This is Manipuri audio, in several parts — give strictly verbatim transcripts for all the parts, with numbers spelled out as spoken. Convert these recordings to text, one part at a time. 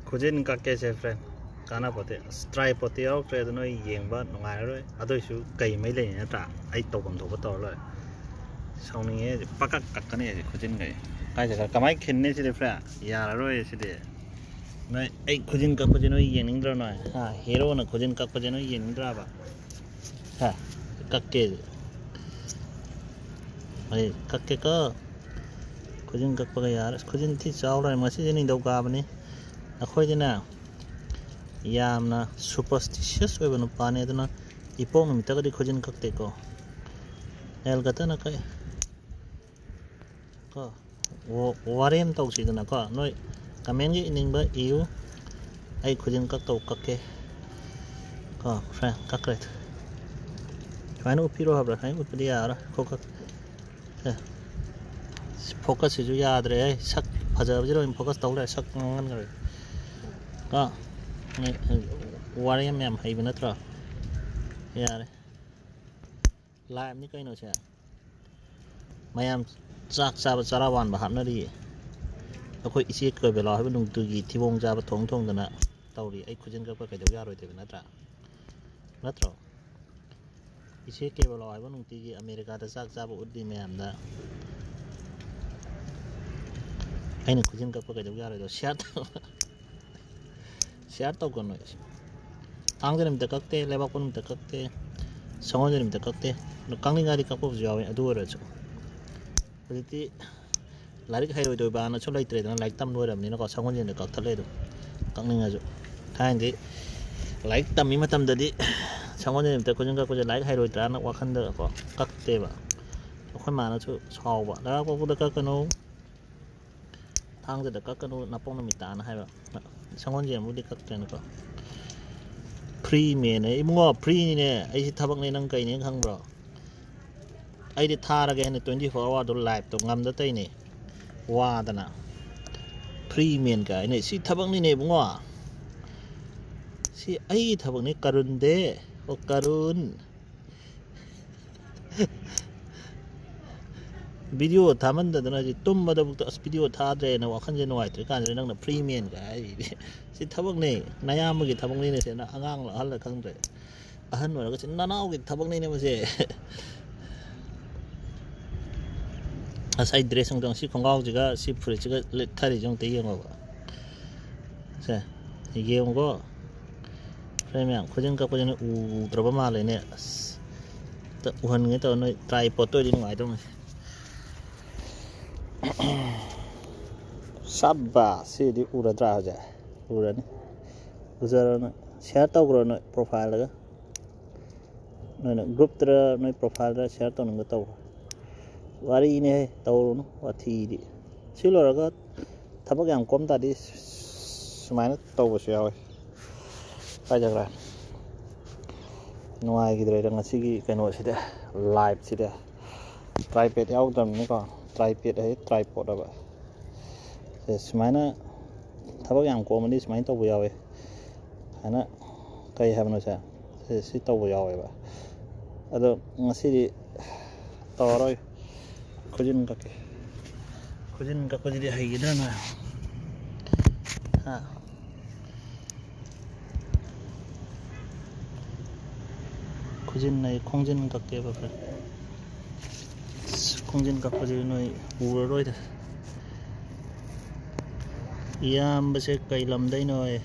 ꯈꯨꯖꯤꯟ ꯀꯛꯀꯦꯁꯦ friend, ꯀꯥꯟꯅꯄꯣꯠꯇꯦ꯫ ꯑꯁ, tripodꯇꯤ ꯌꯥꯎꯔꯛꯇ꯭ꯔꯦ, ꯑꯗꯨ ꯅꯣꯏ ꯌꯦꯡꯕ ꯅꯨꯡꯉꯥꯏꯔꯔꯣꯏ꯫ ꯑꯗꯨꯏꯁꯨ ꯀꯩ ꯃꯩ ꯂꯩꯅꯤ ꯅꯠꯇ꯭ꯔꯥ? ꯑꯩ ꯇꯧꯐꯝ ꯊꯣꯛꯄ ꯇꯧꯔ ꯂꯣꯏꯔꯦ꯫ ꯁꯥꯎꯅꯤꯡꯉꯦ꯫ ꯄꯀꯛ ꯀꯛꯀꯅꯤ ꯑꯩꯁꯦ ꯈꯨꯖꯤꯟꯈꯩ꯫ ꯀꯥꯏ ꯆꯠꯈ꯭ꯔꯦ? ꯀꯃꯥꯏꯅ ꯈꯤꯟꯅꯤ ꯁꯤꯗꯤ friend? ꯌꯥꯔꯔꯣꯏ ꯁꯤꯗꯤ꯫ ꯅꯣꯏ ꯑꯩ ꯈꯨꯖꯤꯟ ꯀꯛꯄꯁꯦ ꯅꯣꯏ ꯌꯦꯡꯅꯤꯡꯗ꯭ꯔꯣ ꯅꯣꯏ? ꯍꯥ? Heroꯅ ꯈꯨꯖꯤꯟ ꯀꯛꯄꯁꯦ ꯅꯣꯏ ꯌꯦꯡꯅꯤꯡꯗ꯭ꯔꯕ? ꯍꯥ? ꯀꯛꯀꯦ꯫ ꯑꯩ ꯀꯛꯀꯦꯀꯣ꯫ ꯈꯨꯖꯤꯟ ꯀꯛꯄꯒ ꯌꯥꯔꯦ꯫ ꯈꯨꯖꯤꯟ ꯊꯤ ꯆꯥꯎꯔꯦ꯫ ꯉꯁꯤꯁꯦ ꯅꯤꯡꯊꯧꯀꯥꯕꯅꯤ꯫ ꯑꯩꯈꯣꯏꯗꯤꯅꯦ, ꯌꯥꯝꯅ superstitious ꯑꯣꯏꯕ ꯅꯨꯄꯥꯅꯤ꯫ ꯑꯗꯨꯅ ꯏꯄꯣꯛ ꯅꯨꯃꯤꯠꯇꯒꯗꯤ ꯈꯨꯖꯤꯟ ꯀꯛꯇꯦꯀꯣ꯫ Nail cutterꯅ ꯀꯛꯑꯦ꯫ ꯀꯣ, ꯋꯥ-, ꯋꯥꯔꯦꯝ ꯇꯧꯁꯤꯗꯅꯀꯣ꯫ ꯅꯣꯏ commentꯒꯤ ꯏꯅꯤꯡꯕ ꯏꯌꯨ꯫ ꯑꯩ ꯈꯨꯖꯤꯟ ꯀꯛꯇꯧ ꯀꯛꯀꯦ꯫ ꯀꯣ, friend, ꯀꯛꯈ꯭ꯔꯦ꯫ ꯁꯨꯃꯥꯏꯅ ꯎꯞꯄꯤꯔꯣ ꯍꯥꯏꯕ꯭ꯔꯥ? ꯁꯨꯃꯥꯏꯅ ꯎꯞꯄꯗꯤ ꯌꯥꯔꯔꯣꯏ꯫ ꯀꯣ, ꯀꯛ-, ꯑꯦ꯫ Focusꯁꯤꯁꯨ ꯌꯥꯗ꯭ꯔꯦ꯫ ꯑꯩ ꯁꯛ ꯐꯖꯕꯁꯤꯗ ꯑꯣꯏꯅ focus ꯇꯧ ꯂꯩꯔꯦ꯫ ꯁꯛ ꯉꯥꯡꯍꯟꯈ꯭ꯔꯦ꯫ ꯀꯣ, ꯅꯣꯏ ꯋꯥꯔꯦꯝ ꯌꯥꯝ ꯍꯩꯕ ꯅꯠꯇ꯭ꯔꯣ? ꯌꯥꯔꯦ꯫ Liveꯅꯤ ꯀꯩꯅꯣꯁꯦ꯫ ꯃꯌꯥꯝ ꯆꯥꯛ ꯆꯥꯕ ꯆꯔꯥ ꯋꯥꯟꯕ ꯍꯥꯞꯅꯔꯤꯌꯦ꯫ ꯑꯩꯈꯣꯏ ꯏꯆꯦ ꯀꯩꯕꯦꯂꯥ ꯍꯥꯏꯕ ꯅꯨꯡꯇꯤꯒꯤ ꯊꯤꯕꯣꯡ ꯆꯥꯕ ꯊꯣꯡ ꯊꯣꯡꯗꯅ ꯇꯧꯔꯤ꯫ ꯑꯩ ꯈꯨꯖꯤꯟ ꯀꯛꯄ ꯀꯩꯗꯧ ꯌꯥꯔꯣꯏꯗꯣꯏꯕ ꯅꯠꯇ꯭ꯔꯥ? ꯅꯠꯇ꯭ꯔꯣ? ꯏꯆꯦ ꯀꯩꯕꯦꯂꯥ ꯍꯥꯏꯕ ꯅꯨꯡꯇꯤꯒꯤ ꯑꯃꯦꯔꯤꯀꯥꯗ ꯆꯥꯛ ꯆꯥꯕ ꯎꯠꯂꯤ ꯃꯌꯥꯝꯗ꯫ ꯑꯩꯅ ꯈꯨꯖꯤꯟ ꯀꯛꯄ ꯀꯩꯗꯧ ꯌꯥꯔꯣꯏꯗꯣ? Share ꯇꯧ꯫ Share ꯇꯧꯒꯅꯨ꯫ ꯊꯥꯡꯖ ꯅꯨꯃꯤꯠꯇ ꯀꯛꯇꯦ, ꯂꯩꯕꯥꯛꯄꯣꯛꯄ ꯅꯨꯃꯤꯠꯇ ꯀꯛꯇꯦ, ꯁꯒꯣꯜꯁꯦꯟ ꯅꯨꯃꯤꯠꯇ ꯀꯛꯇꯦ꯫ ꯑꯗꯣ ꯀꯛꯅꯤꯡꯉꯗꯤ ꯀꯛꯄꯕꯨꯁꯨ ꯌꯥꯎꯋꯤ꯫ ꯑꯗꯨ ꯑꯣꯏꯔꯁꯨ ꯍꯧꯖꯤꯛꯇꯤ ꯂꯥꯏꯔꯤꯛ ꯍꯩꯔꯣꯏꯗꯣꯏꯕꯅꯁꯨ ꯂꯩꯇ꯭ꯔꯦꯗꯅ, ꯂꯥꯏꯔꯤꯛ ꯇꯝ ꯂꯣꯏꯔꯕꯅꯤꯅꯀꯣ꯫ ꯁꯒꯣꯜꯁꯦꯟꯗ ꯀꯛꯊꯠꯂꯦ ꯑꯗꯨꯝ, ꯀꯛꯅꯤꯡꯉꯁꯨ꯫ ꯊꯥꯏꯅꯗꯤ ꯂꯥꯏꯔꯤꯛ ꯇꯝꯃꯤ ꯃꯇꯝꯗꯗꯤ ꯁꯒꯣꯜꯁꯦꯟ ꯅꯨꯃꯤꯠꯇ ꯈꯨꯖꯤꯟ ꯀꯛꯄꯁꯦ ꯂꯥꯏꯔꯤꯛ ꯍꯩꯔꯣꯏꯗ꯭ꯔꯥꯅ ꯋꯥꯈꯜꯗꯀꯣ ꯀꯛꯇꯦꯕ꯫ ꯑꯩꯈꯣꯏ ꯃꯥꯅꯁꯨ ꯁꯥꯎꯕ, "ꯂꯩꯕꯥꯛꯄꯣꯛꯄꯗ ꯀꯛꯀꯅꯨ, ꯊꯥꯡꯖꯗ ꯀꯛꯀꯅꯨ, ꯅꯄꯣꯛ ꯅꯨꯃꯤꯠꯇꯅ" ꯍꯥꯏꯕ꯫ ꯁꯒꯣꯜꯁꯦꯟꯕꯨꯗꯤ ꯀꯛꯇ꯭ꯔꯦꯅꯀꯣ꯫ Free manꯅꯦ ꯏꯕꯨꯡꯉꯣ, freeꯅꯤꯅꯦ꯫ ꯑꯩꯁꯤ ꯊꯕꯛꯅꯦ, ꯅꯪ ꯀꯩꯅꯦ ꯈꯪꯕ꯭ꯔꯣ? ꯑꯩꯗꯤ ꯊꯥꯔꯒꯦ ꯍꯥꯏꯅ twenty four hourꯗꯣ liveꯇꯣ ꯉꯝꯗ ꯇꯧꯔꯤꯅꯦ, ꯋꯥꯗꯅ꯫ Free man ꯀꯥꯏꯅ꯫ ꯁꯤ ꯊꯕꯛꯅꯤꯅꯦ ꯏꯕꯨꯡꯉꯣ, ꯁꯤ ꯑꯩꯒꯤ ꯊꯕꯛꯅꯤ꯫ ꯀꯔꯨꯟꯗꯦ, ꯑꯣ ꯀꯔꯨꯟ꯫ ꯚꯤꯗꯤꯑꯣ ꯊꯥꯃꯟꯗꯗꯅ ꯍꯧꯖꯤꯛ ꯇꯨꯝꯕꯗꯕꯨꯛꯇ ꯑꯁ ꯚꯤꯗꯤꯑꯣ ꯊꯥꯗ꯭ꯔꯦꯅ ꯋꯥꯈꯜꯁꯦ ꯅꯨꯡꯉꯥꯏꯇ꯭ꯔꯤ ꯀꯥꯟꯁꯤꯗ ꯅꯪꯅ ꯐ꯭ꯔꯤ ꯃꯦꯟꯒ ꯍꯥꯏꯔꯤꯗꯤ꯫ ꯁꯤ ꯊꯕꯛꯅꯦ, ꯅꯌꯥꯝꯕꯒꯤ ꯊꯕꯛꯅꯤꯅꯦ꯫ ꯁꯦ ꯅꯪ ꯑꯉꯥꯡꯂ ꯑꯍꯜꯂ ꯈꯪꯗ꯭ꯔꯦ꯫ ꯑꯍꯟ ꯑꯣꯏꯔꯒꯁꯨ ꯅꯅꯥꯎꯒꯤ ꯊꯕꯛꯅꯤꯅꯦ ꯃꯁꯦ꯫ ꯉꯁꯥꯏ ꯗ꯭ꯔꯦꯁ ꯑꯃꯨꯛꯇꯪ, ꯁꯤ ꯈꯣꯡꯒ꯭ꯔꯥꯎꯁꯤꯒ ꯁꯤ ꯐꯨꯔꯤꯠꯁꯤꯒ ꯂꯤꯠꯊꯔꯤꯁꯦ ꯑꯃꯨꯛꯇ ꯌꯦꯡꯉꯣꯕ꯫ ꯁꯦ ꯌꯦꯡꯉꯨꯀꯣ꯫ ꯐ꯭ꯔꯦꯟ ꯃꯌꯥꯝ, ꯈꯨꯖꯤꯟ ꯀꯛꯄꯁꯦ ꯅꯣꯏ ꯎꯗ꯭ꯔꯕ ꯃꯥꯜꯂꯦꯅꯦ꯫ ꯑꯁ, ꯑꯝꯇ ꯎꯍꯟꯒꯦ ꯇꯧꯔ, ꯅꯣꯏ ꯇ꯭ꯔꯥꯏꯄꯣꯠꯇ ꯑꯣꯏꯗꯤ ꯅꯨꯡꯉꯥꯏꯗꯧꯅꯤ꯫ ꯁꯥꯕꯥꯁ, ꯁꯤꯗꯤ ꯎꯔꯗ꯭ꯔꯥ ꯍꯧꯖꯤꯛ? ꯎꯔꯅꯤ꯫ ꯎꯖꯔꯣ ꯅꯣꯏ꯫ ꯁꯤꯌꯔ ꯇꯧꯈ꯭ꯔꯣ ꯅꯣꯏ ꯄ꯭ꯔꯣꯐꯥꯏꯜꯗꯒ꯫ ꯅꯣꯏꯅ ꯒ꯭ꯔꯨꯞꯇꯔ ꯅꯣꯏ ꯄ꯭ꯔꯣꯐꯥꯏꯜꯗ ꯁꯤꯌꯔ ꯇꯧꯅꯤꯡꯕ ꯇꯧꯈ꯭ꯔꯣ꯫ ꯋꯥꯔꯤꯅꯦꯍꯦ, ꯇꯧꯔꯨꯅꯨ ꯋꯥꯊꯤꯗꯤ꯫ ꯁꯤ ꯂꯣꯏꯔꯒ ꯊꯕꯛ ꯌꯥꯝ ꯀꯣꯝ ꯇꯥꯔꯗꯤ ꯁꯨꯃꯥꯏꯅ ꯇꯧꯕꯁꯨ ꯌꯥꯎꯋꯤ꯫ ꯀꯥꯏ ꯆꯠꯈ꯭ꯔꯦ? ꯅꯨꯡꯉꯥꯏꯈꯤꯗ꯭ꯔꯦꯗ ꯉꯁꯤꯒꯤ ꯀꯩꯅꯣꯁꯤꯗ, ꯂꯥꯏꯞꯁꯤꯗ꯫ ꯇ꯭ꯔꯥꯏꯄꯦꯠ ꯌꯥꯎꯗ꯭ꯔꯕꯅꯤꯅꯀꯣ꯫ ꯇ꯭ꯔꯥꯏꯄꯦꯠ ꯍꯥꯏ, ꯇ꯭ꯔꯥꯏꯄꯣꯠ ꯍꯥꯏꯕ꯫ ꯁꯦ, ꯁꯨꯃꯥꯏꯅ ꯊꯕꯛ ꯌꯥꯝ ꯀꯣꯝꯃꯗꯤ ꯁꯨꯃꯥꯏꯅ ꯇꯧꯕ ꯌꯥꯎꯋꯦ꯫ ꯁꯨꯃꯥꯏꯅ, ꯀꯩ ꯍꯥꯏꯕꯅꯣ ꯁꯦ? ꯁꯦ, ꯁꯤ ꯇꯧꯕ ꯌꯥꯎꯋꯦꯕ꯫ ꯑꯗꯣ ꯉꯁꯤꯗꯤ ꯇꯧꯔꯔꯣꯏ꯫ ꯈꯨꯖꯤꯟ ꯀꯛꯀꯦ꯫ ꯈꯨꯖꯤꯟ ꯀꯛꯄꯁꯤꯗꯤ ꯍꯩꯒꯗ꯭ꯔꯅ? ꯍꯥ? ꯈꯨꯖꯤꯟ ꯑꯩ ꯈꯣꯡꯖꯤꯟ ꯀꯛꯀꯦꯕ꯫ ꯑꯁ, ꯈꯣꯡꯖꯤꯟ ꯀꯛꯄꯁꯤ ꯅꯣꯏ ꯎꯔꯔꯣꯏꯗ꯫ ꯏꯌꯥꯝꯕꯁꯦ ꯀꯩ ꯂꯝꯗꯩꯅꯣ ꯍꯥꯏ?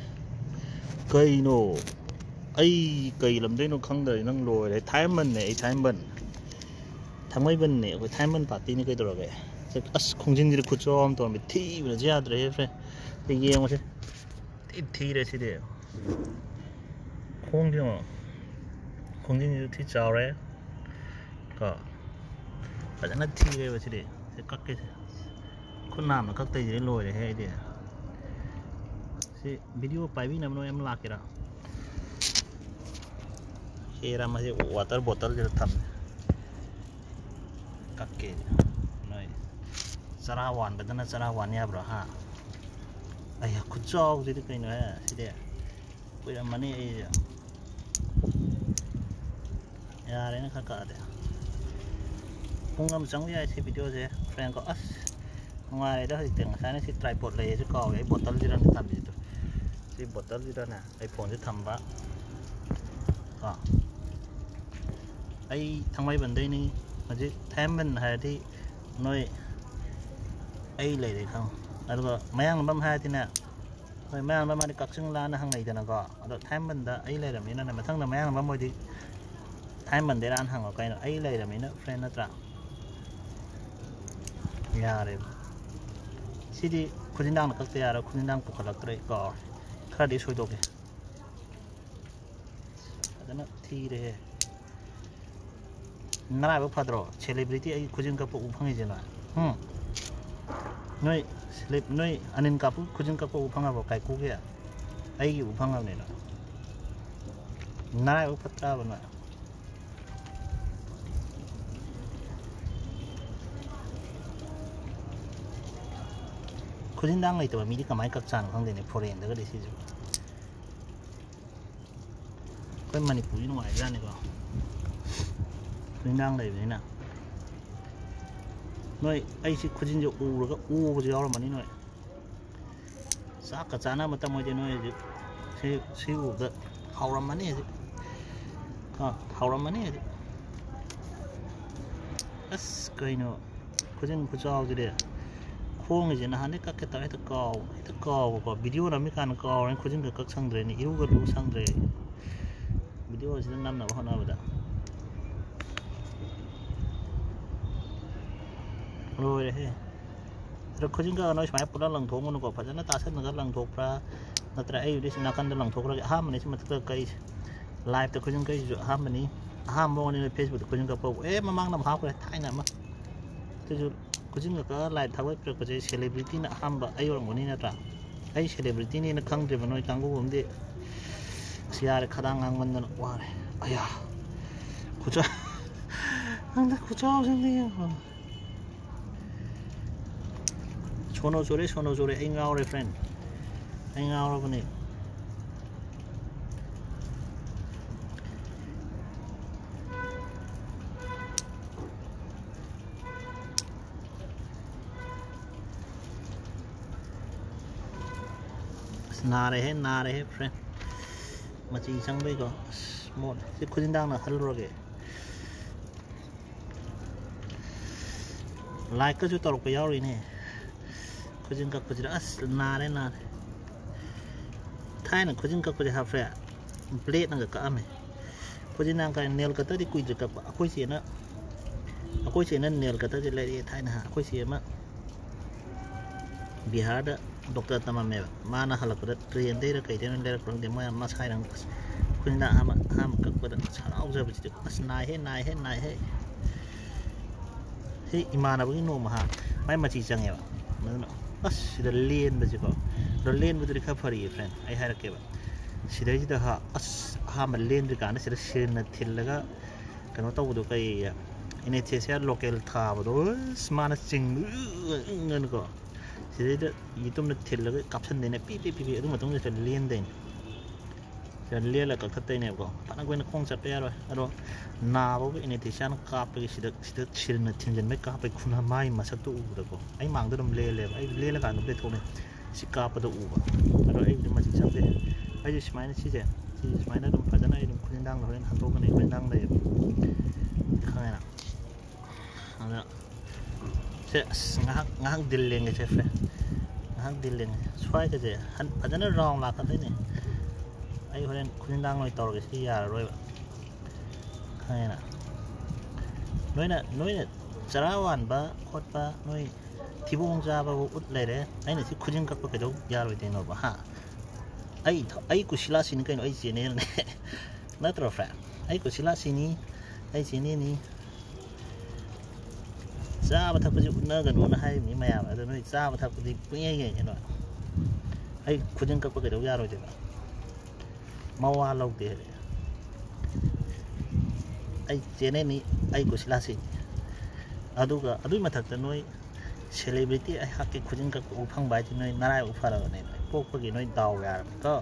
ꯀꯩꯅꯣ? ꯑꯩ ꯀꯩ ꯂꯝꯗꯩꯅꯣ ꯈꯪꯗ꯭ꯔꯗꯤ ꯅꯪ ꯂꯣꯏꯔꯦ꯫ ꯊꯥꯏꯃꯟꯅꯦ ꯑꯩ, ꯊꯥꯏꯃꯟ꯫ ꯊꯥꯡꯃꯩꯕꯟꯅꯦ ꯑꯩꯈꯣꯏ, ꯊꯥꯏꯃꯟ ꯄꯥꯔꯇꯤꯅꯤ ꯀꯩꯗꯧꯔꯒꯦ? ꯑꯁ, ꯈꯣꯡꯖꯤꯟꯁꯤꯗꯤ ꯈꯨꯠꯆꯥꯎ ꯑꯃ ꯇꯧꯔꯝꯃꯤ꯫ ꯊꯤꯕꯅꯁꯨ ꯌꯥꯗ꯭ꯔꯦꯍꯦ, ꯐ꯭ꯔꯦꯟ꯫ ꯑꯩ ꯌꯦꯡꯉꯨꯁꯦ꯫ ꯊꯤ ꯊꯤꯔꯦ ꯁꯤꯗꯤ꯫ ꯈꯣꯡꯗꯤ ꯌꯦꯡꯉꯣ꯫ ꯈꯣꯡꯖꯤꯟꯁꯤꯁꯨ ꯊꯤ ꯆꯥꯎꯔꯦ꯫ ꯀꯣ꯫ ꯐꯖꯅ ꯊꯤꯔꯦꯕ ꯁꯤꯗꯤ꯫ ꯁꯤ ꯀꯛꯀꯦꯁꯦ꯫ ꯈꯨꯠ ꯅꯥꯝꯅ ꯀꯛꯇꯣꯏꯁꯤꯗꯤ ꯂꯣꯏꯔꯦꯍꯦ ꯑꯩꯗꯤ꯫ ꯁꯤ ꯚꯤꯗꯤꯑꯣ ꯄꯥꯏꯕꯤꯅꯕ ꯅꯣꯏ ꯑꯃ ꯂꯥꯛꯀꯦꯔꯥ? ꯍꯦꯔꯥ, ꯃꯁꯤ ꯋꯥꯇꯔ ꯕꯣꯇꯜꯁꯤꯗ ꯊꯝꯃꯦ꯫ ꯀꯛꯀꯦ꯫ ꯅꯣꯏ ꯆꯔꯥ ꯋꯥꯟꯕꯗꯅ ꯆꯔꯥ ꯋꯥꯟ ꯌꯥꯕ꯭ꯔꯣ, ꯍꯥ? ꯑꯩ ꯈꯨꯠꯆꯥꯎꯁꯤꯗꯤ ꯀꯩꯅꯣꯍꯦ, ꯁꯤꯗꯤ ꯀꯨꯏꯔꯝꯃꯅꯤ ꯑꯩꯁꯦ꯫ ꯌꯥꯔꯦꯅ ꯈꯔ ꯀꯛꯑꯗꯤ꯫ ꯄꯨꯡ ꯑꯃ ꯆꯪꯕ ꯌꯥꯏ ꯁꯤ ꯚꯤꯗꯤꯑꯣꯁꯦ, ꯐ꯭ꯔꯦꯟ ꯀꯣ꯫ ꯑꯁ, ꯅꯨꯡꯉꯥꯏꯔꯦꯗ ꯍꯧꯖꯤꯛꯇꯤ꯫ ꯉꯁꯥꯏꯅ ꯁꯤ ꯇ꯭ꯔꯥꯏꯄꯣꯠ ꯂꯩꯌꯦꯁꯦ ꯀꯥꯎꯋꯦ꯫ ꯑꯩ ꯕꯣꯇꯜꯁꯤꯗꯅꯦ ꯊꯝꯃꯤꯁꯤꯗꯣ꯫ ꯁꯤ ꯕꯣꯇꯜꯁꯤꯗꯅꯦ ꯑꯩ ꯐꯣꯟꯁꯦ ꯊꯝꯕ ꯀꯣ꯫ ꯑꯩ ꯊꯥꯡꯃꯩꯕꯟꯗꯩꯅꯤ꯫ ꯍꯧꯖꯤꯛ ꯊꯥꯡꯃꯩꯕꯟ ꯍꯥꯏꯔꯗꯤ ꯅꯣꯏ ꯑꯩ ꯂꯩꯔꯦ ꯈꯪꯉꯨ꯫ ꯑꯗꯨꯒ ꯃꯌꯥꯡꯂꯝꯕꯝ ꯍꯥꯏꯔꯗꯤꯅꯦ, ꯍꯣꯏ, ꯃꯌꯥꯡꯂꯝꯕꯝ ꯍꯥꯏꯗꯤ ꯀꯛꯆꯤꯡ ꯂꯥꯟꯅ ꯍꯪꯅꯩꯗꯅꯀꯣ꯫ ꯑꯗꯣ ꯊꯥꯡꯃꯩꯕꯟꯗ ꯑꯩ ꯂꯩꯔꯕꯅꯤꯅꯅꯦ, ꯃꯊꯪꯗ ꯃꯌꯥꯡꯂꯝꯕꯝ ꯑꯣꯏꯗꯤ ꯊꯥꯡꯃꯩꯕꯟꯗꯩꯔꯥꯅ ꯍꯪꯉꯣ ꯀꯩꯅꯣ, ꯑꯩ ꯂꯩꯔꯕꯅꯤꯅ, ꯐ꯭ꯔꯦꯟ, ꯅꯠꯇ꯭ꯔꯥ? ꯌꯥꯔꯦꯕ꯫ ꯁꯤꯗꯤ ꯈꯨꯖꯤꯟꯗꯥꯡꯅ ꯀꯛꯇ ꯌꯥꯔꯣꯏ, ꯈꯨꯖꯤꯟꯗꯥꯡ ꯄꯨꯈꯠꯂꯛꯇ꯭ꯔꯦ, ꯀꯥꯎꯔꯦ꯫ ꯈꯔꯗꯤ ꯁꯣꯏꯗꯣꯛꯀꯦ꯫ ꯐꯖꯅ ꯊꯤꯔꯦꯍꯦ꯫ ꯅꯔꯥꯏꯕꯛ ꯐꯗ꯭ꯔꯣ? ꯁꯦꯂꯦꯕ꯭ꯔꯤꯇꯤ ꯑꯩ ꯈꯨꯖꯤꯟ ꯀꯛꯄ ꯎ ꯐꯪꯉꯤꯁꯦ ꯅꯣꯏ? ꯍꯨꯝ? ꯅꯣꯏ ꯁꯦꯂꯦꯕ-, ꯅꯣꯏ ꯑꯅꯤꯜ ꯀꯥꯄꯨ ꯈꯨꯖꯤꯟ ꯀꯛꯄ ꯎ ꯐꯪꯉꯕꯣ ꯀꯥꯏꯀꯨꯒꯤ? ꯑꯩꯒꯤ ꯎ ꯐꯪꯉꯕꯅꯤꯅ꯫ ꯅꯔꯥꯏꯕꯛ ꯐꯠꯇ꯭ꯔꯕ ꯅꯣꯏ? ꯈꯨꯖꯤꯟꯗꯥꯡ ꯂꯩꯇꯕ ꯃꯤꯗꯤ ꯀꯃꯥꯏꯅ ꯀꯛꯆꯥꯅꯣ ꯈꯪꯗꯦꯅꯦ, ꯐꯣꯔꯦꯟꯗꯒꯗꯤ ꯁꯤꯁꯨ꯫ ꯑꯩꯈꯣꯏ ꯃꯅꯤꯄꯨꯔꯗꯤ ꯅꯨꯡꯉꯥꯏꯕꯖꯥꯠꯅꯤꯀꯣ, ꯈꯨꯖꯤꯟꯗꯥꯡ ꯂꯩꯕꯅꯤꯅ꯫ ꯅꯣꯏ ꯑꯩꯁꯤ ꯈꯨꯖꯤꯟꯁꯦ ꯎꯔꯒ ꯑꯣꯕꯁꯨ ꯌꯥꯎꯔꯝꯃꯅꯤ ꯅꯣꯏ꯫ ꯆꯥꯛꯀ ꯆꯥꯅꯕ ꯃꯇꯝ ꯑꯣꯏꯗꯦ ꯅꯣꯏ ꯍꯧꯖꯤꯛ꯫ ꯁꯤ, ꯁꯤ ꯎꯕꯗ ꯍꯥꯎꯔꯝꯃꯅꯤ ꯍꯧꯖꯤꯛ꯫ ꯀꯣ, ꯍꯥꯎꯔꯝꯃꯅꯤ ꯍꯧꯖꯤꯛ꯫ ꯑꯁ, ꯀꯩꯅꯣ, ꯈꯨꯖꯤꯟ ꯈꯨꯆꯥꯎꯁꯤꯗꯤ꯫ ꯈꯣꯡꯒꯤꯁꯦ ꯅꯍꯥꯟꯗꯩ ꯀꯛꯀꯦ ꯇꯧꯔ ꯍꯦꯛꯇ ꯀꯥꯎ-, ꯍꯦꯛꯇ ꯀꯥꯎꯕꯀꯣ꯫ ꯚꯤꯗꯤꯑꯣ ꯅꯝꯃꯤꯀꯥꯟꯗ ꯀꯥꯎꯔꯦ, ꯈꯨꯖꯤꯟꯒ ꯀꯛ ꯁꯪꯗ꯭ꯔꯦꯅꯦ, ꯏꯔꯨꯒ ꯂꯨ ꯁꯪꯗ꯭ꯔꯦ꯫ ꯚꯤꯗꯤꯑꯣꯁꯤꯗ ꯅꯝꯅꯕ ꯍꯣꯠꯅꯕꯗ꯫ ꯂꯣꯏꯔꯦꯍꯦ꯫ ꯑꯗꯣ ꯈꯨꯖꯤꯟ ꯀꯛꯑ ꯅꯣꯏ ꯁꯨꯃꯥꯏꯅ ꯄꯨꯂꯞ ꯂꯪꯊꯣꯛꯑꯝꯒꯅꯨꯀꯣ, ꯐꯖꯅ ꯇꯥꯁꯟꯅꯒ ꯂꯪꯊꯣꯛꯄ꯭ꯔꯥ, ꯅꯠꯇ꯭ꯔ ꯑꯩꯕꯨꯗꯤ ꯁꯤ ꯅꯥꯀꯟꯗ ꯂꯪꯊꯣꯛꯈ꯭ꯔꯒꯦ꯫ ꯑꯍꯥꯟꯕꯅꯤ ꯁꯤ ꯃꯊꯛꯇ ꯀꯛꯏꯁꯦ꯫ ꯂꯥꯏꯞꯇ ꯈꯨꯖꯤꯟ ꯀꯛꯏꯁꯤꯁꯨ ꯑꯍꯥꯟꯕꯅꯤ꯫ ꯑꯍꯥꯟꯕ ꯑꯣꯏꯅ ꯐꯦꯁꯕꯨꯛꯇ ꯈꯨꯖꯤꯟ ꯀꯛꯄꯕꯨ, ꯑꯦ, ꯃꯃꯥꯡꯗ ꯑꯃ ꯍꯥꯞꯈ꯭ꯔꯦ, ꯊꯥꯏꯅ ꯑꯃ꯫ ꯑꯗꯨꯁꯨ ꯈꯨꯖꯤꯟꯒ ꯀꯛꯑ ꯂꯥꯏꯞ ꯊꯥꯒꯠꯄꯤꯔꯛꯄꯁꯦ ꯁꯦꯂꯦꯕ꯭ꯔꯤꯇꯤꯅ ꯑꯍꯥꯟꯕ ꯑꯩ ꯑꯣꯏꯔꯝꯒꯅꯤ ꯅꯠꯇ꯭ꯔꯥ? ꯑꯩ ꯁꯦꯂꯦꯕ꯭ꯔꯤꯇꯤꯅꯦꯅ ꯈꯪꯗ꯭ꯔꯤꯕ ꯅꯣꯏ ꯀꯥꯡꯕꯨ ꯑꯃꯗꯤ꯫ ꯑꯁ, ꯌꯥꯔꯦ, ꯈꯗꯥꯡ ꯉꯥꯡꯃꯟꯗꯅ ꯋꯥꯔꯦ꯫ ꯑꯌꯥ, ꯈꯨꯆꯥ-, ꯈꯪꯗꯦ, ꯈꯨꯆꯥꯎꯁꯤꯗꯤ ꯌꯦꯡꯉꯣ꯫ ꯁꯣꯅꯣ ꯆꯨꯔꯦ, ꯁꯣꯅꯣ ꯆꯨꯔꯦ, ꯑꯩ ꯉꯥꯎꯔꯦ, ꯐ꯭ꯔꯦꯟ, ꯑꯩ ꯉꯥꯎꯔꯕꯅꯦ꯫ ꯅꯥꯔꯦꯍꯦ, ꯅꯥꯔꯦꯍꯦ, friend꯫ ꯃꯆꯤ ꯆꯪꯕꯩꯀꯣ꯫ ꯑꯁ, ꯃꯣꯠ꯫ ꯁꯤ ꯈꯨꯖꯤꯟꯗꯥꯡꯅ ꯍꯜꯂꯨꯔꯒꯦ꯫ Like ꯀꯁꯨ ꯇꯧꯔꯛꯄ ꯌꯥꯎꯔꯤꯅꯦ꯫ ꯈꯨꯖꯤꯟ ꯀꯛꯄꯁꯤꯗ ꯑꯁ, ꯅꯥꯔꯦ, ꯅꯥꯔꯦ꯫ ꯊꯥꯏꯅ ꯈꯨꯖꯤꯟ ꯀꯛꯄꯁꯦ ꯍꯥꯞꯄ꯭ꯔꯦ, blade ꯅꯒ ꯀꯛꯑꯝꯃꯦ꯫ ꯈꯨꯖꯤꯟꯗꯥꯡ ꯀꯥꯏ nail cutter ꯗꯤ ꯀꯨꯏꯗ꯭ꯔꯤ ꯀꯛꯄ꯫ ꯑꯩꯈꯣꯏ ꯆꯦꯅ, ꯑꯩꯈꯣꯏ ꯆꯦꯅ nail cutter ꯁꯦ ꯂꯩꯔꯛꯑꯦ ꯊꯥꯏꯅ꯫ ꯑꯩꯈꯣꯏ ꯆꯦ ꯑꯃ ꯕꯤꯍꯥꯔꯗ doctor ꯇꯝꯃꯝꯃꯦꯕ꯫ ꯃꯥꯅ ꯍꯜꯂꯛꯄꯗ train ꯗꯩꯔ ꯀꯩꯗꯩꯅꯣ ꯂꯩꯔꯛꯄ꯭ꯔꯥ ꯈꯪꯗꯦ, ꯃꯣꯏ ꯃꯁꯥꯏꯅ ꯑꯁ, ꯈꯨꯖꯤꯟꯗꯥꯡ ꯑꯍꯥꯟꯕ, ꯑꯍꯥꯟꯕ ꯀꯛꯄꯗ ꯑꯁ, ꯍꯔꯥꯎꯖꯕꯁꯤꯗꯤ꯫ ꯑꯁ, ꯅꯥꯏꯍꯦ, ꯅꯥꯏꯍꯦ, ꯅꯥꯏꯍꯦ꯫ ꯁꯤ ꯏꯃꯥꯟꯅꯕꯒꯤ ꯅꯣꯡꯃ ꯍꯥ, ꯃꯥꯏ ꯃꯆꯤ ꯆꯪꯉꯦꯕ꯫ ꯑꯗꯨꯅ ꯑꯁ, ꯁꯤꯗ ꯂꯦꯟꯕꯁꯤꯀꯣ, ꯑꯗꯣ ꯂꯦꯟꯕꯗꯨꯗꯤ ꯈꯔ ꯐꯔꯤꯌꯦ, friend꯫ ꯑꯩ ꯍꯥꯏꯔꯛꯀꯦꯕ꯫ ꯁꯤꯗꯩꯁꯤꯗ ꯍꯥ, ꯑꯁ, ꯑꯍꯥꯟꯕ ꯂꯦꯟꯗ꯭ꯔꯤꯀꯥꯟꯗ ꯁꯤꯗ ꯁꯤꯔꯤꯟꯅ ꯊꯤꯜꯂꯒ ꯀꯩꯅꯣ ꯇꯧꯕꯗꯣ, ꯀꯩ, anesthesia local ꯊꯥꯕꯗꯣ, ꯑꯁ, ꯃꯥꯅ ꯆꯤꯡꯕꯀꯣ꯫ ꯁꯤꯗꯩꯗ ꯌꯦꯇꯨꯝꯅ ꯊꯤꯜꯂꯒ ꯀꯥꯞꯁꯟꯗꯣꯏꯅꯦ, ꯄꯤ, ꯄꯤ, ꯄꯤ, ꯄꯤ꯫ ꯑꯗꯨ ꯃꯇꯨꯡꯗ ꯁꯤꯗ ꯂꯦꯟꯗꯣꯏꯅꯦ꯫ ꯁꯤꯗ ꯂꯦꯜꯂ ꯀꯛꯊꯠꯇꯣꯏꯅꯦꯕꯀꯣ꯫ ꯐꯅ ꯀꯨꯏꯅ ꯈꯣꯡ ꯆꯠꯄ ꯌꯥꯔꯣꯏ꯫ ꯑꯗꯣ ꯅꯥꯕꯕꯨ anesthesia ꯅ ꯀꯥꯞꯄꯒꯤ, ꯁꯤꯗ, ꯁꯤꯗ ꯁꯤꯔꯤꯟꯅ ꯊꯤꯟꯖꯤꯟꯕꯩ ꯀꯥꯞꯄꯒꯤ ꯈꯨꯅ ꯃꯥꯏ ꯃꯁꯛꯇꯣ ꯎꯕꯗꯀꯣ, ꯑꯩ ꯃꯥꯡꯗ ꯑꯗꯨꯝ ꯂꯦꯜꯂꯦꯕ꯫ ꯑꯩ ꯂꯦꯜꯂꯀꯥꯟꯗ ꯑꯗꯨꯝ ꯂꯦꯞꯊꯣꯛꯅꯦ꯫ ꯁꯤ ꯀꯥꯞꯄꯗ ꯎꯕ꯫ ꯑꯗꯣ ꯑꯩꯕꯨꯗꯤ ꯃꯆꯤ ꯆꯪꯗꯦ꯫ ꯑꯩꯁꯨ ꯁꯨꯃꯥꯏꯅ ꯁꯤꯁꯦ, ꯁꯤꯁꯦ ꯁꯨꯃꯥꯏꯅ ꯑꯗꯨꯝ ꯐꯖꯅ ꯑꯩ ꯑꯗꯨꯝ ꯈꯨꯖꯤꯟꯗꯥꯡꯗ ꯍꯣꯔꯦꯟ ꯍꯟꯗꯣꯛꯀꯅꯤ, ꯈꯨꯖꯤꯟꯗꯥꯡ ꯂꯩꯌꯦꯕ꯫ ꯈꯪꯉꯦꯅ? ꯑꯗ ꯁꯦ, ꯑꯁ, ꯉꯥꯏꯍꯥꯛ, ꯉꯥꯏꯍꯥꯛ ꯗꯤꯜ ꯂꯦꯡꯒꯦꯁꯦ, friend꯫ ꯉꯥꯏꯍꯥꯛ ꯗꯤꯜ ꯂꯦꯡꯒꯦ꯫ ꯁ꯭ꯋꯥꯏꯒꯁꯦ ꯍꯟ-, ꯐꯖꯅ round ꯂꯥꯛꯀꯗꯣꯏꯅꯦ꯫ ꯑꯩ ꯍꯣꯔꯦꯟ ꯈꯨꯖꯤꯟꯗꯥꯡ ꯂꯣꯏ ꯇꯧꯔꯒꯦ, ꯁꯤ ꯌꯥꯔꯔꯣꯏꯕ꯫ ꯈꯪꯉꯦꯅ? ꯅꯣꯏꯅ, ꯅꯣꯏꯅ ꯆꯔꯥ ꯋꯥꯟꯕ ꯈꯣꯠꯄ, ꯅꯣꯏ ꯊꯤꯕꯣꯡ ꯆꯥꯕꯕꯨ ꯎꯠ ꯂꯩꯔꯦ꯫ ꯑꯩꯅ ꯁꯤ ꯈꯨꯖꯤꯟ ꯀꯛꯄ ꯀꯩꯗꯧ ꯌꯥꯔꯣꯏꯗꯣꯏꯅꯣꯕ, ꯍꯥ? ꯑꯩ ꯊ-, ꯑꯩ ꯀꯨꯁꯤꯂꯥꯁꯤꯅꯤ ꯀꯩꯅꯣ, ꯑꯩ channel ꯅꯦ꯫ ꯅꯠꯇ꯭ꯔꯣ, friend? ꯑꯩ ꯀꯨꯁꯤꯂꯥꯁꯤꯅꯤ, ꯑꯩ channel ꯅꯤ꯫ ꯆꯥꯕ ꯊꯛꯄꯁꯤ ꯎꯠꯅꯒꯅꯣꯅ ꯍꯥꯏꯔꯤꯕꯅꯤ ꯃꯌꯥꯝ꯫ ꯑꯗꯣ ꯅꯣꯏ ꯆꯥꯕ ꯊꯛꯄꯗꯤ ꯄꯨꯡꯌꯦꯡ ꯌꯦꯡꯉꯦ ꯅꯣꯏ꯫ ꯑꯩ ꯈꯨꯖꯤꯟ ꯀꯛꯄ ꯀꯩꯗꯧ ꯌꯥꯔꯣꯏꯗꯣꯏꯕ? ꯃꯋꯥ ꯂꯧꯗꯦ꯫ ꯑꯩ channel ꯅꯤ, ꯑꯩ ꯀꯨꯁꯤꯂꯥꯁꯤꯅꯤ꯫ ꯑꯗꯨꯒ ꯑꯗꯨꯒꯤ ꯃꯊꯛꯇ ꯅꯣꯏ celebrity ꯑꯩꯍꯥꯛꯀꯤ ꯈꯨꯖꯤꯟ ꯀꯛꯄ ꯎ ꯐꯪꯕ ꯍꯥꯏꯁꯤ ꯅꯣꯏ ꯅꯔꯥꯏꯕꯛ ꯐꯔꯕꯅꯦ꯫ ꯅꯣꯏ ꯄꯣꯛꯄꯒꯤ ꯅꯣꯏ ꯗꯥꯎ ꯌꯥꯔꯕꯅꯤꯀꯣ꯫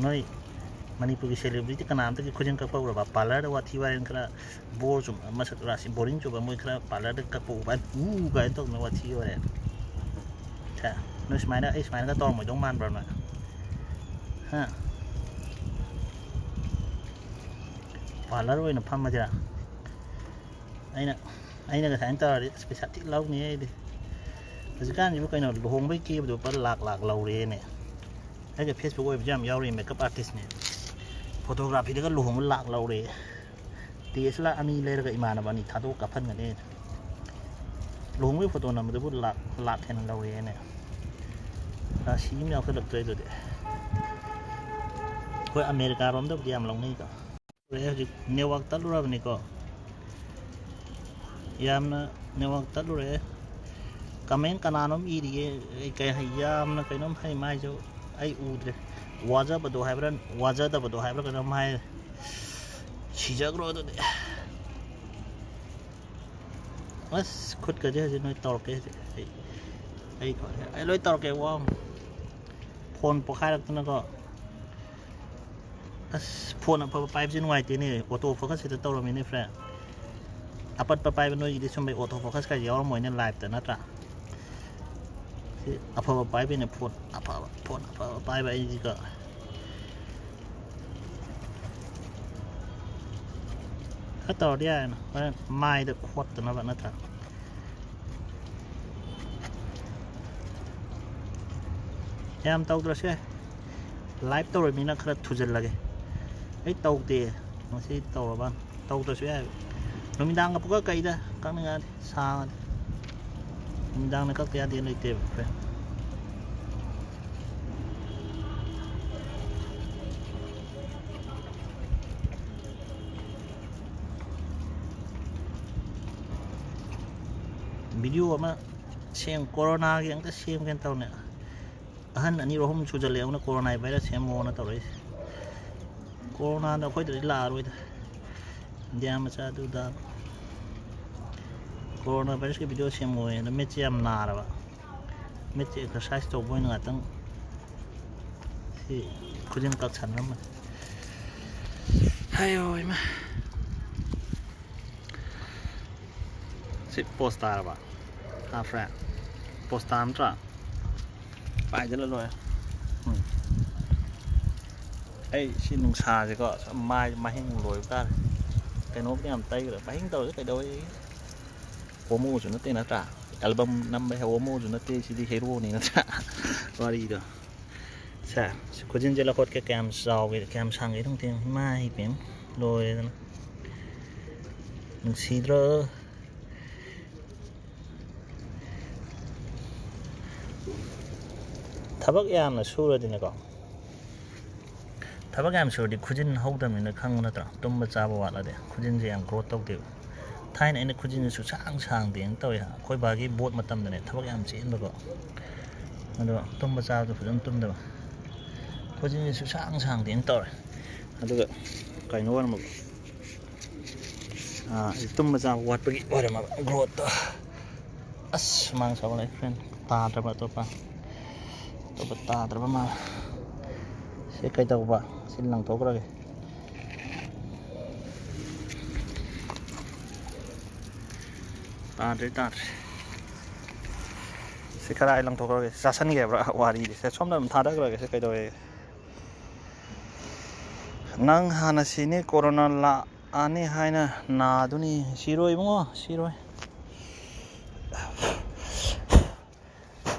ꯅꯣꯏ ꯃꯅꯤꯄꯨꯔꯒꯤ celebrity ꯀꯅꯥꯝꯇꯒꯤ ꯈꯨꯖꯤꯟ ꯀꯛꯄ ꯎꯔꯕ? Parlour ꯗ ꯋꯥꯊꯤ ꯋꯥꯔꯦꯡ ꯈꯔ bore ꯆꯨꯝꯕ, ꯃꯁꯛ ꯔꯥꯁꯤ boring ꯆꯨꯕ, ꯃꯣꯏ ꯈꯔ parlour ꯗ ꯀꯛꯄ ꯎꯕ, ꯎ ꯀꯥꯏꯅ ꯇꯧꯗꯅ ꯋꯥꯊꯤ ꯋꯥꯔꯦꯡ꯫ ꯁꯦ, ꯅꯣꯏ ꯁꯨꯃꯥꯏꯅ, ꯑꯩ ꯁꯨꯃꯥꯏꯅꯒ ꯇꯧꯔꯝꯃꯣꯏꯗꯧ ꯃꯥꯟꯕ꯭ꯔꯣ ꯅꯣꯏ? ꯍꯥ? ꯄꯥꯔꯂꯔ ꯑꯣꯏꯅ ꯐꯝꯃꯁꯤꯔꯥ? ꯑꯩꯅ, ꯑꯩꯅ ꯉꯁꯥꯏꯅ ꯇꯧꯔꯗꯤ ꯑꯁ ꯄꯩꯁꯥ ꯊꯤ ꯂꯧꯅꯤ ꯑꯩꯗꯤ꯫ ꯍꯧꯖꯤꯛꯀꯥꯟꯁꯤꯕꯨ ꯀꯩꯅꯣ, ꯂꯨꯍꯣꯡꯕꯒꯤ ꯀꯦꯕꯗꯣ ꯂꯨꯄꯥ ꯂꯥꯛ ꯂꯥꯛ ꯂꯧꯔꯦꯅꯦ꯫ ꯑꯩꯒ Facebook ꯑꯣꯏꯕꯁꯨ ꯌꯥꯝ ꯌꯥꯎꯔꯤ, ꯃꯦꯀꯞ ꯑꯥꯔꯇꯤꯁꯅꯦ꯫ ꯐꯣꯇꯣꯒ꯭ꯔꯥꯐꯤꯗꯒ ꯂꯨꯍꯣꯡꯕ ꯂꯥꯛ ꯂꯧꯔꯦ꯫ ꯗꯤ ꯑꯦꯁ ꯑꯦꯜ ꯑꯥꯔ ꯑꯅꯤ ꯂꯩꯔꯒ ꯏꯃꯥꯟꯅꯕ ꯑꯅꯤ ꯊꯥꯗꯣꯛꯑ ꯀꯥꯞꯍꯟꯒꯅꯤ꯫ ꯂꯨꯍꯣꯡꯕꯒꯤ ꯐꯣꯇꯣ ꯅꯝꯕꯗꯕꯨ ꯂꯥꯛ, ꯂꯥꯛ ꯍꯦꯟꯅ ꯂꯧꯔꯦꯅꯦ꯫ ꯔꯥꯁꯤ ꯑꯃ ꯌꯥꯎꯁꯜꯂꯛꯇ꯭ꯔꯦ ꯑꯗꯨꯗꯤ꯫ ꯑꯩꯈꯣꯏ ꯑꯃꯦꯔꯤꯀꯥꯔꯣꯝꯗꯕꯨꯗꯤ ꯌꯥꯝ ꯂꯧꯅꯩꯀꯣ꯫ ꯍꯧꯖꯤꯛ ꯅꯦꯠꯋꯥꯛ ꯇꯠꯂꯨꯔꯕꯅꯤꯀꯣ꯫ ꯌꯥꯝꯅ ꯅꯦꯠꯋꯥꯛ ꯇꯠꯂꯨꯔꯦ꯫ ꯀꯃꯦꯟ ꯀꯅꯥꯅꯣꯝ ꯏꯔꯤꯌꯦ꯫ ꯑꯩ ꯀꯩ ꯍꯥꯏ-, ꯌꯥꯝꯅ ꯀꯩꯅꯣꯝ ꯍꯥꯏ ꯃꯥꯏꯁꯨ ꯑꯩ ꯎꯗ꯭ꯔꯦ꯫ ꯋꯥꯖꯕꯗꯣ ꯍꯥꯏꯕ꯭ꯔꯥ, ꯋꯥꯖꯗꯕꯗꯣ ꯍꯥꯏꯕ꯭ꯔꯥ ꯀꯩꯅꯣꯝ ꯍꯥꯏ꯫ ꯁꯤꯖꯈ꯭ꯔꯣ ꯑꯗꯨꯗꯤ꯫ ꯑꯁ, ꯈꯨꯠꯀꯁꯦ ꯍꯧꯖꯤꯛ ꯅꯣꯏ ꯇꯧꯔꯛꯀꯦ ꯍꯧꯖꯤꯛ꯫ ꯑꯩ, ꯑꯩ, ꯑꯩ ꯂꯣꯏ ꯇꯧꯔꯛꯀꯦ, ꯋꯥ꯫ ꯐꯣꯟ ꯄꯣꯛꯈꯥꯏꯔꯛꯇꯅꯀꯣ꯫ ꯑꯁ, ꯐꯣꯟ ꯑꯐꯕ ꯄꯥꯏꯕꯁꯦ ꯅꯨꯡꯉꯥꯏꯇꯦꯅꯦ꯫ ꯑꯣꯇꯣ ꯐꯣꯀꯁ ꯍꯦꯛꯇ ꯇꯧꯔꯝꯃꯤꯅꯦ, ꯐ꯭ꯔꯦꯟ꯫ ꯑꯄꯠꯄ ꯄꯥꯏꯕ ꯅꯣꯏꯒꯤꯗꯤ ꯁꯨꯝꯕꯩ ꯑꯣꯇꯣ ꯐꯣꯀꯁ ꯀꯥꯏꯁꯦ ꯌꯥꯎꯔꯝꯃꯣꯏꯅꯦ ꯂꯥꯏꯐꯇ, ꯅꯠꯇ꯭ꯔꯥ? ꯁꯤ ꯑꯐꯕ ꯄꯥꯏꯕꯩꯅꯦ, ꯐꯣꯟ ꯑꯐꯕ, ꯐꯣꯟ ꯑꯐꯕ ꯄꯥꯏꯕ ꯑꯩꯁꯤꯒ꯫ ꯈꯔ ꯇꯧꯔꯗꯤ ꯌꯥꯔꯦꯅ, ꯍꯣꯔꯦꯟ ꯃꯥꯏꯗ ꯈꯣꯠꯇꯅꯕ, ꯅꯠꯇ꯭ꯔꯥ? ꯌꯥꯝ ꯇꯧꯗ꯭ꯔꯁꯨ ꯌꯥꯏ꯫ ꯂꯥꯏꯚ ꯇꯧꯔꯃꯤꯅ ꯈꯔ ꯊꯨꯖꯤꯜꯂꯒꯦ꯫ ꯑꯩ ꯇꯧꯗꯦ, ꯉꯁꯤ ꯇꯧꯔꯕ꯫ ꯇꯧꯗ꯭ꯔꯁꯨ ꯌꯥꯏ꯫ ꯅꯨꯃꯤꯗꯥꯡꯒ ꯄꯨꯀꯛ ꯀꯛꯏꯗ, ꯀꯛꯅꯤꯡꯉꯛꯑꯗꯤ, ꯁꯥꯡꯉꯗꯤ꯫ ꯅꯨꯃꯤꯗꯥꯡꯗ ꯀꯛꯇ ꯌꯥꯗꯦ ꯂꯩꯇꯦꯕ, ꯐ꯭ꯔꯦꯟ꯫ ꯚꯤꯗꯤꯑꯣ ꯑꯃ ꯁꯦꯝ, ꯀꯣꯔꯣꯅꯥꯒꯤ ꯑꯝꯇ ꯁꯦꯝꯒꯦꯅ ꯇꯧꯅꯦ꯫ ꯑꯍꯟ ꯑꯅꯤ ꯑꯍꯨꯝ ꯁꯨꯖꯜꯂꯛꯑꯦ ꯑꯃꯅ ꯀꯣꯔꯣꯅꯥ ꯚꯥꯏꯔꯁ ꯁꯦꯝꯃꯣꯅ ꯇꯧꯔꯛꯏꯁꯦ꯫ ꯀꯣꯔꯣꯅꯥꯗ ꯑꯩꯈꯣꯏꯗꯗꯤ ꯂꯥꯛꯑꯔꯣꯏꯗ꯫ ꯏꯟꯗꯤꯌꯥ ꯃꯆꯥ ꯑꯗꯨꯗ꯫ ꯀꯣꯔꯣꯅꯥ ꯚꯥꯏꯔꯁꯀꯤ ꯚꯤꯗꯤꯑꯣ ꯁꯦꯝꯃꯣꯌꯦ꯫ ꯑꯗꯣ ꯃꯤꯠꯁꯦ ꯌꯥꯝ ꯅꯥꯔꯕ꯫ ꯃꯤꯠꯁꯦ ꯑꯦꯛꯁꯔꯁꯥꯏꯁ ꯇꯧꯕ ꯑꯣꯏꯅ ꯉꯥꯛꯇꯪ ꯁꯤ ꯈꯨꯖꯤꯟ ꯀꯛꯁꯟꯅꯔꯝꯕꯅꯤ꯫ ꯍꯥꯏꯌꯣ ꯏꯃꯥ꯫ ꯁꯤ ꯄꯣꯁ ꯇꯥꯔꯕ? ꯍꯥ, ꯐ꯭ꯔꯦꯟ? ꯄꯣꯁ ꯇꯥꯔꯝꯗ꯭ꯔꯥ? ꯄꯥꯏꯗꯅ ꯂꯣꯏꯔꯦ꯫ ꯎꯝ꯫ ꯑꯩ ꯁꯤ ꯅꯨꯡꯁꯥꯁꯦꯀꯣ, ꯁꯨꯝ ꯃꯥꯏ ꯃꯍꯤꯡ ꯂꯣꯏꯕ ꯇꯥꯔꯦ꯫ ꯀꯩꯅꯣꯕꯨꯗꯤ ꯌꯥꯝ ꯇꯩꯈ꯭ꯔꯦ, ꯃꯍꯤꯡ ꯇꯧꯔꯁꯨ ꯀꯩꯗꯧꯋꯦ? ꯍꯣꯃꯣꯁꯨ ꯅꯠꯇꯦ ꯅꯠꯇ꯭ꯔꯥ? ꯑꯦꯜꯕꯝ ꯅꯝꯕ ꯍꯣꯃꯣꯁꯨ ꯅꯠꯇꯦ, ꯁꯤꯗꯤ ꯍꯦꯔꯣꯅꯤ ꯅꯠꯇ꯭ꯔꯥ? ꯋꯥꯔꯤꯗꯣ꯫ ꯁꯦ, ꯁꯤ ꯈꯨꯖꯤꯟꯁꯦ ꯂꯧꯈꯠꯀꯦ, ꯀꯌꯥꯝ ꯆꯥꯎꯒꯦ, ꯀꯌꯥꯝ ꯁꯥꯡꯒꯦ ꯑꯗꯨꯝ ꯇꯦꯡ ꯏꯃꯥ ꯏꯄꯦꯝ ꯂꯣꯏꯔꯦꯗꯅ꯫ ꯅꯨꯡꯁꯤꯗ꯭ꯔꯣ? ꯊꯕꯛ ꯌꯥꯝꯅ ꯁꯨꯔꯗꯤꯅꯦꯀꯣ, ꯊꯕꯛ ꯌꯥꯝ ꯁꯨꯔꯗꯤ ꯈꯨꯖꯤꯟ ꯍꯧꯗꯕꯅꯤꯅ ꯈꯪꯕ ꯅꯠꯇ꯭ꯔꯣ? ꯇꯨꯝꯕ ꯆꯥꯕ ꯋꯥꯠꯂꯗꯤ ꯈꯨꯖꯤꯟꯁꯦ ꯌꯥꯝ ꯒ꯭ꯔꯣꯠ ꯇꯧꯗꯦꯕ꯫ ꯊꯥꯏꯅ ꯑꯩꯅ ꯈꯨꯖꯤꯟꯁꯦ ꯁꯨꯁꯥꯡ ꯁꯥꯡꯗꯦꯅ ꯇꯧꯋꯦ, ꯑꯩꯈꯣꯏ ꯕꯥꯒꯤ ꯕꯣꯠ ꯃꯇꯝꯗꯅꯦ, ꯊꯕꯛ ꯌꯥꯝ ꯆꯦꯟꯕꯀꯣ, ꯑꯗꯣ ꯇꯨꯝꯕ ꯆꯥꯕꯗꯣ ꯐꯖꯅ ꯇꯨꯝꯗꯕ, ꯈꯨꯖꯤꯟꯁꯦ ꯁꯨꯁꯥꯡ ꯁꯥꯡꯗꯦꯅ ꯇꯧꯔꯦ꯫ ꯑꯗꯨꯒ ꯀꯩꯅꯣ ꯑꯣꯏꯔꯝꯃꯕ, ꯑꯥ, ꯇꯨꯝꯕ ꯆꯥꯕ ꯋꯥꯠꯄꯒꯤ ꯑꯣꯏꯔꯝꯃꯕ ꯒ꯭ꯔꯣꯠꯇꯣ꯫ ꯑꯁ, ꯁꯨꯃꯥꯡ ꯁꯧꯒꯠꯂꯛꯑꯦ, ꯐ꯭ꯔꯦꯟ꯫ ꯇꯥꯗ꯭ꯔꯕ ꯑꯇꯣꯞꯄ? ꯑꯇꯣꯞꯄ ꯇꯥꯗ꯭ꯔꯕ ꯃꯥꯜꯂꯦ꯫ ꯁꯤ ꯀꯩꯗꯧꯕ? ꯁꯤ ꯂꯪꯊꯣꯛꯈ꯭ꯔꯒꯦ꯫ ꯇꯥꯗ꯭ꯔꯦ, ꯇꯥꯗ꯭ꯔꯦ꯫ ꯁꯤ ꯈꯔ ꯑꯩ ꯂꯪꯊꯣꯛꯈ꯭ꯔꯒꯦ꯫ ꯆꯥꯁꯟꯒꯦ ꯍꯥꯏꯕ꯭ꯔꯥ? ꯋꯥꯔꯤꯁꯦ ꯁꯣꯝꯗ ꯑꯗꯨꯝ ꯊꯥꯗꯈ꯭ꯔꯒꯦ꯫ ꯁꯤ ꯀꯩꯗꯧꯋꯦ? ꯅꯪ ꯍꯥꯟꯅ ꯁꯤꯅꯤ, ꯀꯣꯔꯣꯅꯥ ꯂꯥꯛꯑꯅꯤ ꯍꯥꯏꯅ ꯅꯥꯗꯨꯅꯤ꯫ ꯁꯤꯔꯣꯏ ꯏꯕꯨꯡꯉꯣ, ꯁꯤꯔꯣꯏ꯫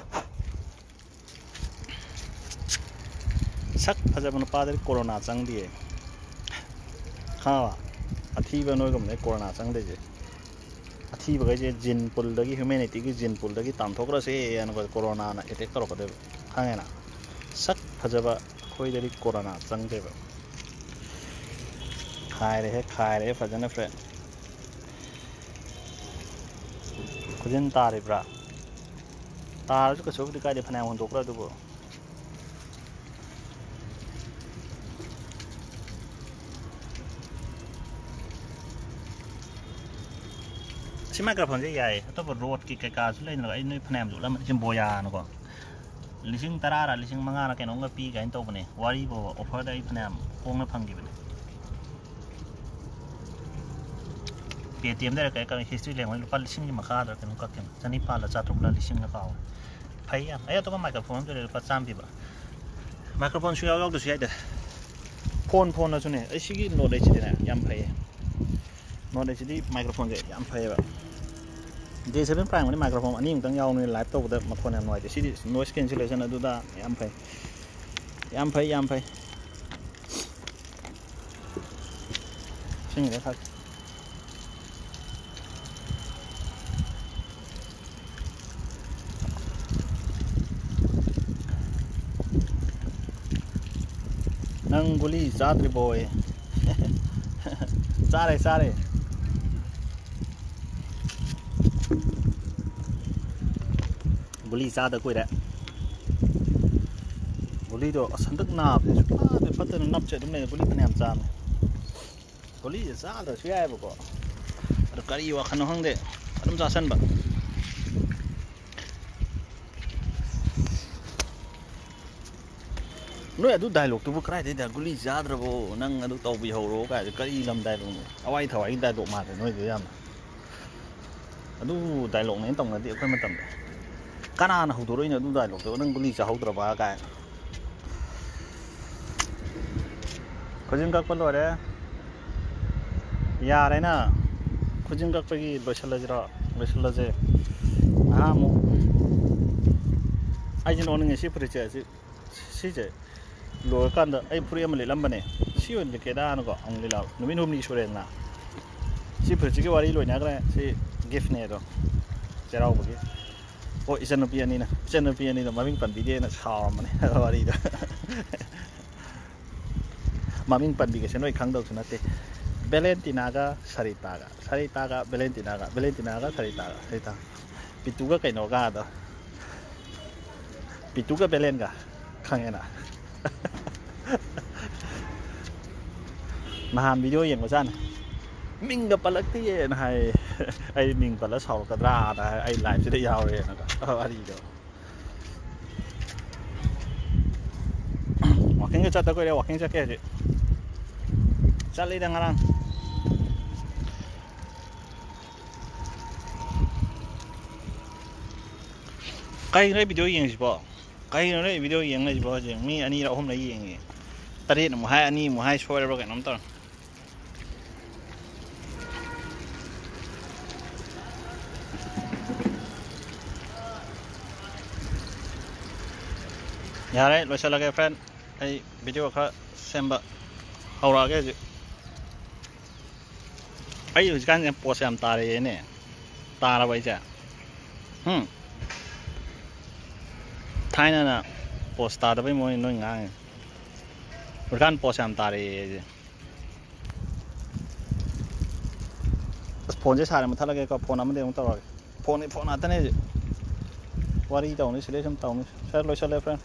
ꯁꯛ ꯐꯖꯕ ꯅꯨꯄꯥꯗꯗꯤ ꯀꯣꯔꯣꯅꯥ ꯆꯪꯗꯤꯌꯦ꯫ ꯈꯪꯉꯕ? ꯑꯊꯤꯕ ꯅꯣꯏꯒꯨꯝꯕꯅꯦ ꯀꯣꯔꯣꯅꯥ ꯆꯪꯗꯣꯏꯁꯦ꯫ ꯑꯊꯤꯕꯈꯩꯁꯦ ꯖꯤꯟ ꯄꯨꯜꯗꯒꯤ, ꯍ꯭ꯌꯨꯃꯦꯅꯤꯇꯤꯒꯤ ꯖꯤꯟ ꯄꯨꯜꯗꯒꯤ ꯇꯥꯟꯊꯣꯛꯈ꯭ꯔꯁꯦꯅ ꯀꯣꯔꯣꯅꯥꯅ ꯑꯦꯇꯦꯛ ꯇꯧꯔꯛꯀꯗꯣꯏꯕ, ꯈꯪꯉꯦꯅ? ꯁꯛ ꯐꯖꯕ ꯑꯩꯈꯣꯏꯗꯗꯤ ꯀꯣꯔꯣꯅꯥ ꯆꯪꯗꯦꯕ꯫ ꯈꯥꯏꯔꯦꯍꯦ, ꯈꯥꯏꯔꯦꯍꯦ ꯐꯖꯅ ꯐ꯭ꯔꯦꯟ꯫ ꯈꯨꯖꯤꯟ ꯇꯥꯔꯤꯕ꯭ꯔꯥ? ꯇꯥꯔꯁꯨ ꯀꯩꯁꯨꯕꯨꯗꯤ ꯀꯥꯏꯗꯦ, ꯐꯅꯌꯥꯝ ꯍꯨꯟꯗꯣꯛꯈ꯭ꯔ ꯑꯗꯨꯕꯨ꯫ ꯁꯤ ꯃꯥꯏꯀ꯭ꯔꯣꯐꯣꯟꯁꯦ ꯌꯥꯏꯌꯦ, ꯑꯇꯣꯞꯄ ꯔꯣꯗꯀꯤ ꯀꯩꯀꯥꯁꯨ ꯂꯩꯅꯕ, ꯑꯩ ꯅꯣꯏ ꯐꯅꯌꯥꯝꯁꯨ ꯎꯠꯂꯝꯃꯅꯤ꯫ ꯁꯤ ꯕꯣꯌꯥꯅꯀꯣ, ꯂꯤꯁꯤꯡ ꯇꯔꯥꯔ ꯂꯤꯁꯤꯡ ꯃꯉꯥꯔ ꯀꯩꯅꯣꯝꯒ ꯄꯤ ꯀꯥꯏꯅ ꯇꯧꯕꯅꯦ, ꯋꯥꯔꯤꯕꯣꯕ ꯑꯣꯐꯔꯗ ꯑꯩ ꯐꯅꯌꯥꯝ ꯍꯣꯡꯅ ꯐꯪꯈꯤꯕꯅꯦ꯫ ꯄꯦ ꯇꯤ ꯑꯦꯝꯗ ꯀꯩ ꯀꯩ ꯍꯤꯁꯇ꯭ꯔꯤ ꯂꯩꯔꯝꯒꯅꯤ, ꯂꯨꯄꯥ ꯂꯤꯁꯤꯡꯒꯤ ꯃꯈꯥꯗ ꯀꯩꯅꯣ ꯀꯛꯈꯤꯕꯅꯦ, ꯆꯅꯤꯄꯥꯜꯂ ꯆꯥꯇ꯭ꯔꯨꯛꯂ ꯂꯤꯁꯤꯡꯂ ꯀꯥꯎꯔꯦ꯫ ꯐꯩ ꯌꯥꯝ꯫ ꯑꯩ ꯑꯇꯣꯞꯄ ꯃꯥꯏꯀ꯭ꯔꯣꯐꯣꯟ ꯑꯝꯇ ꯂꯩꯔꯦ, ꯂꯨꯄꯥ ꯆꯥꯝꯃ ꯄꯤꯕ꯫ ꯃꯥꯏꯀ꯭ꯔꯣꯐꯣꯟ ꯁꯨꯡꯌꯥꯎ ꯌꯥꯎꯗ꯭ꯔꯁꯨ ꯌꯥꯏꯗ꯫ ꯐꯣꯟ ꯐꯣꯟꯅꯁꯨꯅꯦ, ꯑꯩ ꯁꯤꯒꯤ ꯅꯣꯠ ꯑꯩꯠꯁꯤꯗꯤꯅꯦ ꯌꯥꯝ ꯐꯩꯌꯦ꯫ ꯅꯣꯠ ꯑꯩꯠꯁꯤꯗꯤ ꯃꯥꯏꯀ꯭ꯔꯣꯐꯣꯟꯁꯦ ꯌꯥꯝ ꯐꯩꯌꯦꯕ꯫ ꯖꯦ ꯁꯚꯦꯟ ꯄ꯭ꯔꯥꯏꯝꯒꯗꯤ ꯃꯥꯏꯀ꯭ꯔꯣꯐꯣꯟ ꯑꯅꯤꯃꯨꯛꯇꯪ ꯌꯥꯎꯕꯅꯤꯅ ꯂꯥꯏꯞ ꯇꯧꯕꯗ ꯃꯈꯣꯟ ꯌꯥꯝ ꯅꯨꯡꯉꯥꯏꯇꯦ꯫ ꯁꯤꯗꯤ ꯅꯣꯏꯁ ꯀꯦꯟꯁꯦꯂꯦꯁꯟ ꯑꯗꯨꯗ ꯌꯥꯝ ꯐꯩ꯫ ꯌꯥꯝ ꯐꯩ, ꯌꯥꯝ ꯐꯩ꯫ ꯏꯁꯤꯡꯗ ꯊꯛ꯫ ꯅꯪ ꯒꯨꯂꯤ ꯆꯥꯗ꯭ꯔꯤꯕꯣꯏ? ꯆꯥꯔꯦ, ꯆꯥꯔꯦ꯫ ꯒꯨꯂꯤ ꯆꯥꯗ ꯀꯨꯏꯔꯦ꯫ ꯒꯨꯂꯤꯗꯣ ꯑꯁ ꯍꯟꯗꯛ ꯅꯥꯕꯁꯦ ꯁꯨꯡꯐꯠꯇꯦ ꯐꯠꯇꯅ ꯅꯞꯁꯦ ꯑꯗꯨꯝ ꯂꯩꯔꯦ꯫ ꯒꯨꯂꯤ ꯐꯅꯌꯥꯝ ꯆꯥꯕꯅꯦ꯫ ꯒꯨꯂꯤꯁꯦ ꯆꯥꯗ꯭ꯔꯁꯨ ꯌꯥꯏꯑꯕꯀꯣ, ꯑꯗꯣ ꯀꯔꯤ ꯋꯥꯈꯜꯅꯣ ꯈꯪꯗꯦ, ꯑꯗꯨꯝ ꯆꯥꯁꯟꯕ꯫ ꯅꯣꯏ ꯑꯗꯨ ꯗꯥꯏꯂꯣꯛꯇꯨꯕꯨ ꯀꯗꯥꯏꯗꯩ ꯗꯥꯏ-, "ꯒꯨꯂꯤ ꯆꯥꯗ꯭ꯔꯕꯣ, ꯅꯪ ꯑꯗꯨ ꯇꯧꯕꯤꯍꯧꯔꯣ" ꯀꯥꯏꯗ, ꯀꯔꯤ ꯂꯝ ꯗꯥꯏꯂꯣꯛꯅꯣ? ꯑꯋꯥꯏ ꯊꯋꯥꯏꯒꯤ ꯗꯥꯏꯂꯣꯛ ꯃꯥꯜꯂꯦ ꯅꯣꯏꯗꯣ ꯌꯥꯝꯅ꯫ ꯑꯗꯨ ꯗꯥꯏꯂꯣꯛꯅꯦꯅ ꯇꯧꯅꯗꯦ ꯑꯩꯈꯣꯏ ꯃꯇꯝꯗ꯫ ꯀꯅꯥꯅ ꯍꯧꯗꯣꯔꯛꯏꯅꯣ ꯑꯗꯨ ꯗꯥꯏꯂꯣꯛꯇꯣ, "ꯅꯪ ꯒꯨꯂꯤ ꯆꯥꯍꯧꯗ꯭ꯔꯕ?" ꯀꯥꯏꯅ? ꯈꯨꯖꯤꯟ ꯀꯛꯄ ꯂꯣꯏꯔꯦ꯫ ꯌꯥꯔꯦꯅ꯫ ꯈꯨꯖꯤꯟ ꯀꯛꯄꯒꯤ ꯂꯣꯏꯁꯤꯜꯂꯁꯤꯔꯣ? ꯂꯣꯏꯁꯤꯜꯂꯁꯦ꯫ ꯉꯥꯏꯍꯥꯛ ꯑꯃꯨꯛ꯫ ꯑꯩꯁꯦ ꯅꯣꯛꯅꯤꯡꯉꯦ ꯁꯤ ꯐꯨꯔꯤꯠꯁꯦ꯫ ꯁꯤ, ꯁꯤꯁꯦ ꯂꯣꯏꯔꯀꯥꯟꯗ ꯑꯩ ꯐꯨꯔꯤꯠ ꯑꯃ ꯂꯤꯠꯂꯝꯕꯅꯦ꯫ ꯁꯤ ꯑꯣꯏꯅ ꯂꯤꯠꯀꯦꯗꯥꯅꯀꯣ ꯑꯃꯨꯛ ꯂꯤꯠꯂꯕ꯫ ꯅꯨꯃꯤꯠ ꯍꯨꯝꯅꯤ ꯁꯨꯔꯦꯗꯅ꯫ ꯁꯤ ꯐꯨꯔꯤꯠꯁꯤꯒꯤ ꯋꯥꯔꯤ ꯂꯣꯏꯅꯈ꯭ꯔꯦ꯫ ꯁꯤ ꯒꯤꯐꯅꯦ ꯑꯗꯣ꯫ ꯆꯩꯔꯥꯎꯕꯒꯤ꯫ ꯑꯣ, ꯏꯆꯟꯅꯨꯄꯤ ꯑꯅꯤꯅ, ꯏꯆꯟꯅꯨꯄꯤ ꯑꯅꯤꯗꯣ ꯃꯃꯤꯡ ꯄꯟꯕꯤꯗꯦꯅ ꯁꯥꯎꯔꯝꯕꯅꯦ ꯋꯥꯔꯤꯗꯣ꯫ ꯃꯃꯤꯡ ꯄꯟꯕꯤꯒꯁꯦ ꯅꯣꯏ ꯈꯪꯗꯧꯁꯨ ꯅꯠꯇꯦ꯫ ꯚꯦꯂꯦꯟꯇꯤꯅꯥꯒ ꯁꯔꯤꯇꯥꯒ, ꯁꯔꯤꯇꯥꯒ ꯚꯦꯂꯦꯟꯇꯤꯅꯥꯒ, ꯚꯦꯂꯦꯟꯇꯤꯅꯥꯒ ꯁꯔꯤꯇꯥꯒ, ꯁꯔꯤꯇꯥ꯫ ꯄꯤꯇꯨꯒ ꯀꯩꯅꯣꯒꯗꯣ꯫ ꯄꯤꯇꯨꯒ ꯚꯦꯂꯦꯟꯒ꯫ ꯈꯪꯉꯦꯅ? ꯅꯍꯥꯟ ꯚꯤꯗꯤꯑꯣ ꯌꯦꯡꯕꯖꯥꯠꯅꯤ꯫ "ꯃꯤꯡꯒ ꯄꯜꯂꯛꯇꯦꯌꯦꯅ" ꯍꯥꯏ꯫ ꯑꯩ ꯃꯤꯡ ꯄꯜꯂ ꯁꯥꯎꯔꯛꯀꯗ꯭ꯔꯥꯅ ꯍꯥꯏ, ꯑꯩ ꯂꯥꯏꯞꯁꯤꯗ ꯌꯥꯎꯔꯦꯅ꯫ ꯋꯥꯀꯤꯡꯒ ꯆꯠꯇ ꯀꯨꯏꯔꯦ, ꯋꯥꯀꯤꯡ ꯆꯠꯀꯦ ꯍꯧꯖꯤꯛ꯫ ꯆꯠꯂꯤꯗ ꯉꯔꯥꯡ꯫ ꯀꯩꯅꯣ ꯑꯩ ꯚꯤꯗꯤꯑꯣ ꯌꯦꯡꯉꯤꯁꯤꯕꯣ? ꯀꯩꯅꯣ ꯑꯩ ꯚꯤꯗꯤꯑꯣ ꯌꯦꯡ ꯂꯩꯁꯤꯕꯣ? ꯍꯧꯖꯤꯛ ꯃꯤ ꯑꯅꯤꯔ ꯑꯍꯨꯝꯂ ꯌꯦꯡꯉꯤ꯫ ꯇꯔꯦꯠ ꯑꯃꯨꯛ ꯍꯥꯏ, ꯑꯅꯤ ꯑꯃꯨꯛ ꯍꯥꯏ, ꯁꯣꯏꯔꯕ꯭ꯔꯥ ꯀꯩꯅꯣꯝ ꯇꯧꯔꯦ꯫ ꯌꯥꯔꯦ, ꯂꯣꯏꯁꯤꯜꯂꯒꯦ friend꯫ ꯑꯩ ꯚꯤꯗꯤꯑꯣ ꯈꯔ ꯁꯦꯝꯕ ꯍꯧꯔꯛꯑꯒꯦ ꯍꯧꯖꯤꯛ꯫ ꯑꯩ ꯍꯧꯖꯤꯛꯀꯥꯟꯁꯦ ꯄꯣꯁ ꯌꯥꯝ ꯇꯥꯔꯛꯑꯦꯅꯦ꯫ ꯇꯥꯔꯕ ꯑꯩꯁꯦ? ꯎꯝ? ꯊꯥꯏꯅꯅ ꯄꯣꯁ ꯇꯥꯗꯕꯩ ꯃꯑꯣꯡ ꯅꯣꯏ ꯉꯥꯡꯉꯤ꯫ ꯍꯧꯖꯤꯛꯀꯥꯟ ꯄꯣꯁ ꯌꯥꯝ ꯇꯥꯔꯛꯑꯦ ꯑꯩꯁꯦ꯫ ꯑꯁ, ꯐꯣꯟꯁꯦ ꯁꯥꯔꯦ, ꯃꯨꯠꯊꯠꯂꯒꯦꯀꯣ꯫ ꯐꯣꯟ ꯑꯃꯗꯤ ꯑꯃꯨꯛ ꯇꯧꯔꯛꯑꯒꯦ꯫ ꯐꯣꯟ, ꯐꯣꯟ ꯉꯥꯛꯇꯅꯦ ꯍꯧꯖꯤꯛ꯫ ꯋꯥꯔꯤ ꯇꯧꯅꯤ, ꯁꯤꯗꯩ ꯁꯨꯝ ꯇꯧꯅꯤ꯫ ꯁꯥꯔ, ꯂꯣꯏꯁꯜꯂꯦ friend꯫